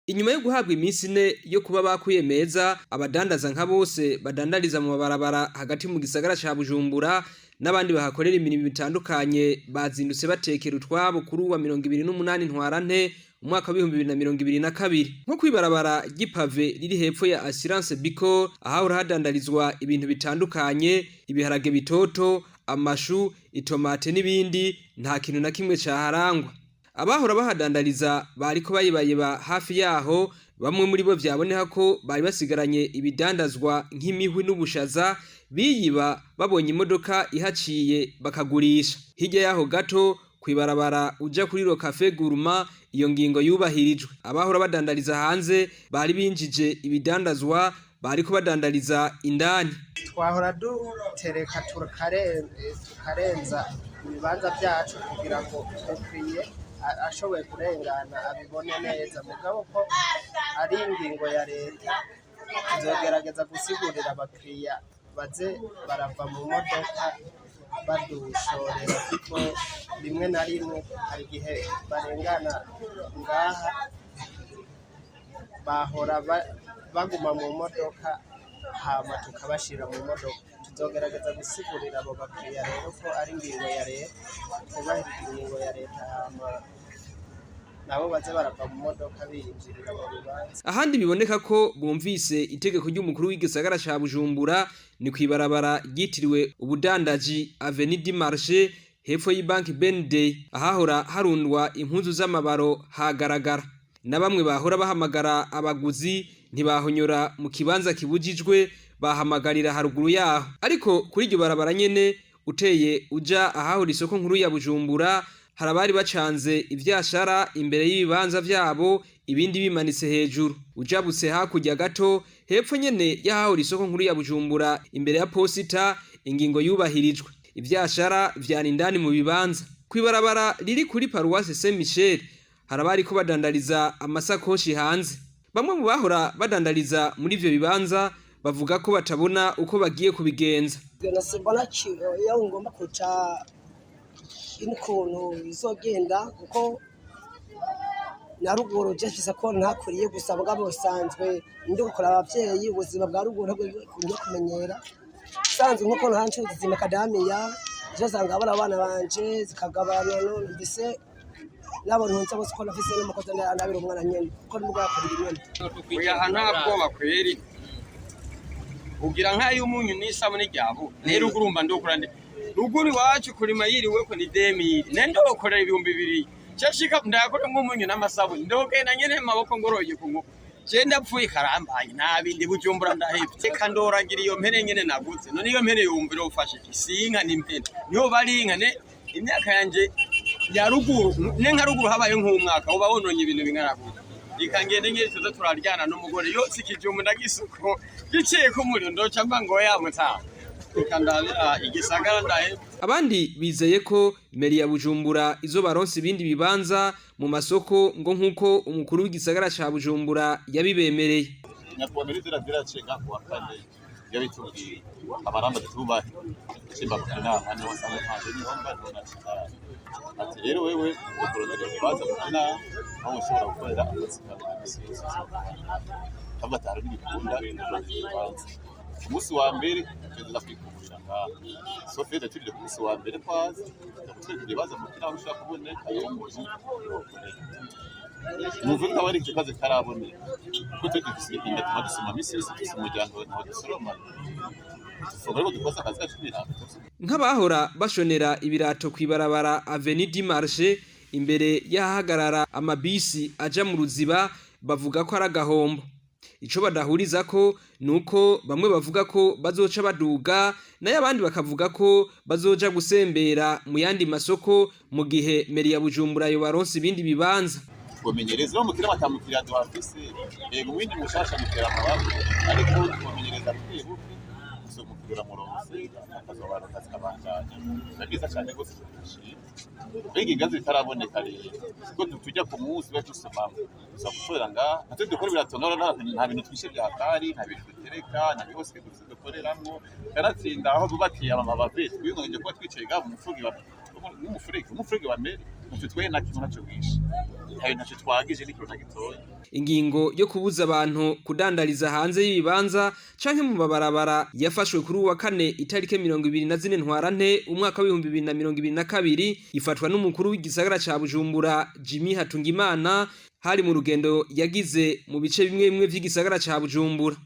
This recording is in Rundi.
Inyuma yo guhabwa iminsi 4 yo kuba bakuye meza, abadandaza nka bose badandariza mu mabarabara hagati mu gisagara ca Bujumbura n'abandi bahakorera imirimo itandukanye bazindutse batekera utwabo kuri uwa 28 Ntwarante umwaka w'ibihumbi 2022, nko kwibarabara ry'ipave riri hepfo ya Assurance Biko, ahahora hadandarizwa ibintu bitandukanye: ibiharage bitoto, amashu, itomate n'ibindi, nta kintu na kimwe caharangwa. Abahora bahadandariza bariko bayibayiba hafi yaho. Bamwe muri bo vyaboneka ko bari basigaranye ibidandazwa nk'imihwi n'ubushaza, biyiba babonye imodoka ihaciye bakagurisha. Hirya yaho gato, kwibarabara uja kuri Le Café Gourmand, iyo ngingo yubahirijwe. Abahora badandariza hanze bari binjije ibidandazwa bariko badandariza indani. Twahora dutereka tukarenza ibibanza byacu kugira ngo umukiriye ashoboye kurengana abibone neza. Mugabo ko ari ingingo ya leta, tuzogerageza gusigurira abakiriya baze barava mu modoka badushorera, kuko rimwe na rimwe hari igihe barengana ngaha, bahora baguma mu modoka, hama tukabashira mu modoka. Tuzogerageza gusigurira abo bakiriya rero ko ari ingingo ya leta, twubahiriza ingingo ya leta, hama nabo baze barava mu modoka biyinjirira mu bibanza. Ahandi biboneka ko bumvise itegeko ry'umukuru w'igisagara ca Bujumbura ni kwibarabara ryitiriwe ubudandaji, Avenue du Marché, hepfo y'ibanki BND. Ahahora harundwa impuzu z'amabaro hagaragara, na bamwe bahora bahamagara abaguzi ntibahonyora mu kibanza kibujijwe, bahamagarira haruguru yaho. Ariko kuri iryo barabara nyene, uteye uja ahahora isoko nkuru ya Bujumbura, hari abari bacanze ivyashara imbere y'ibibanza vyabo, ibindi bimanitse hejuru. Ujabutse hakurya gato, hepfo nyene y'ahahora isoko nkuru ya Bujumbura, imbere ya posita, ingingo yubahirijwe, ivyashara vyari indani mu bibanza. Kwibarabara riri kuri Paruwase Saint Michel hari abariko badandariza amasakoshi hanze. Bamwe mu bahora badandariza muri ivyo bibanza bavuga ko batabona uko bagiye kubigenza. Simbona iyo ngomba kuca n'ukuntu bizogenda, kuko na ruguru je mfise ko ntakuriye gusa, mugabo bisanzwe ndi gukora abavyeyi. Ubuzima bwa ruguru ntabwo ngiye kumenyera sanzwe, nkuko ntancuruza makadamiya je usanga abana abana banje zikagabana. None mbese nabo ntunze bose, ko nafise n'umukozi ndabira umwana nyene, kuko nimugabo akora nyene. Oya, nta bwoba kweri. Ugira nk'ay'umunyu n'isabune ryabo rero urumva ndokora ndi ruguru iwacu kurima yiriweko ni 2000, ne ndokorera 2000, cashika ndayakoremwo umunyu n'amasabune, ndogenda nyene mu maboko ngoroye ku nkoko. Je ndapfuye karambanye, nta bindi. Bujumbura ndahevye, reka ndoragira iyo mpene nyene naguze. None iyo mpene yumva irofasha iki? Si inka, ni impene niho bari inka. Ne imyaka yanje ya ruguru, ne nka ruguru habaye nk'umwaka uba wononye ibintu bingana gutya. Reka ngende nyene tuze turaryana n'umugore yotsa ikijumbu, ndagisuko giciyeko umuriro, ndoca mba ngo yamutaha. Reka ndabira igisagara, ndahevye. Abandi bizeye ko meri ya Bujumbura izobaronsa ibindi bibanza mu masoko, ngo nk'uko umukuru w'igisagara ca Bujumbura yabibemereye. Nyakubahwa maire de la ville yaciye ngaha kuwa kane, yabitubwiye amaramba tubahe simba mu nama niho nsanga ntaje, niho mba niho naciye. Ati rero wewe ukurondera ibibanza mu nama aho ushobora gukorera akazi kawe ka misi yose, kavuga ati hari n'ibikunda kurondera ibibanza. Ku munsi wa mbere tugeza kwikumurira ngaha sofete, turire ku munsi wa mbere kwaza kutwereka ibibanza mu nama ushobora kuboneka aho umuntu yokorera. Nuvuga ko ari ikibazo kitaraboneka, kuko twe dufise inda tuma dusoma misi yose, dufise umuryango ntaho dusoroma, dufunga ariko dukoze akazi kacu n'ibirato. Nk'abahora bashonera ibirato kw'ibarabara Avenue du Marché, imbere y'ahagarara amabisi aja mu Ruziba, bavuga ko ari agahombo. Ico badahuriza ko nuko bamwe bavuga ko bazoca baduga, nayo abandi bakavuga ko bazoja gusembera mu yandi masoko mu gihe meri ya Bujumbura yobaronsa ibindi bibanza. Twomenyereza bamukira batamukira duhafise, yego umwindi mushasha mutera amababa, ariko twomenyereza buke buke gusa umukiriya uramuronse akazobana akazi kabandanya. Biba byiza cane rwose, turabishima. Mbega ingazi zitaraboneka rero, kuko tujya ku munsi baca dusomamo gusa gukorera ngaha, natwe dukora ibirato ngaha, nta bintu twishe vya hatari, nta bintu dutereka, nta bihosike dufise dukoreramwo. Kanatsinda aho bubakiye amabave, twiyungunganya kuba twicaye ngaha mu mufugi wa n'umufurege, umufurege wa meri. Ntacyo twe na kimwe nacyo bwishe, ntayo ntacyo twagije n'ikintu na gitoya. Ingingo yo kubuza abantu kudandariza hanze y'ibibanza canke mu mabarabara yafashwe kuri uwa kane itarike 24 Ntwarante umwaka w'2022, ifatwa n'umukuru w'igisagara ca Bujumbura Jimmy Hatungimana, hari mu rugendo yagize mu bice bimwe bimwe vy'igisagara ca Bujumbura.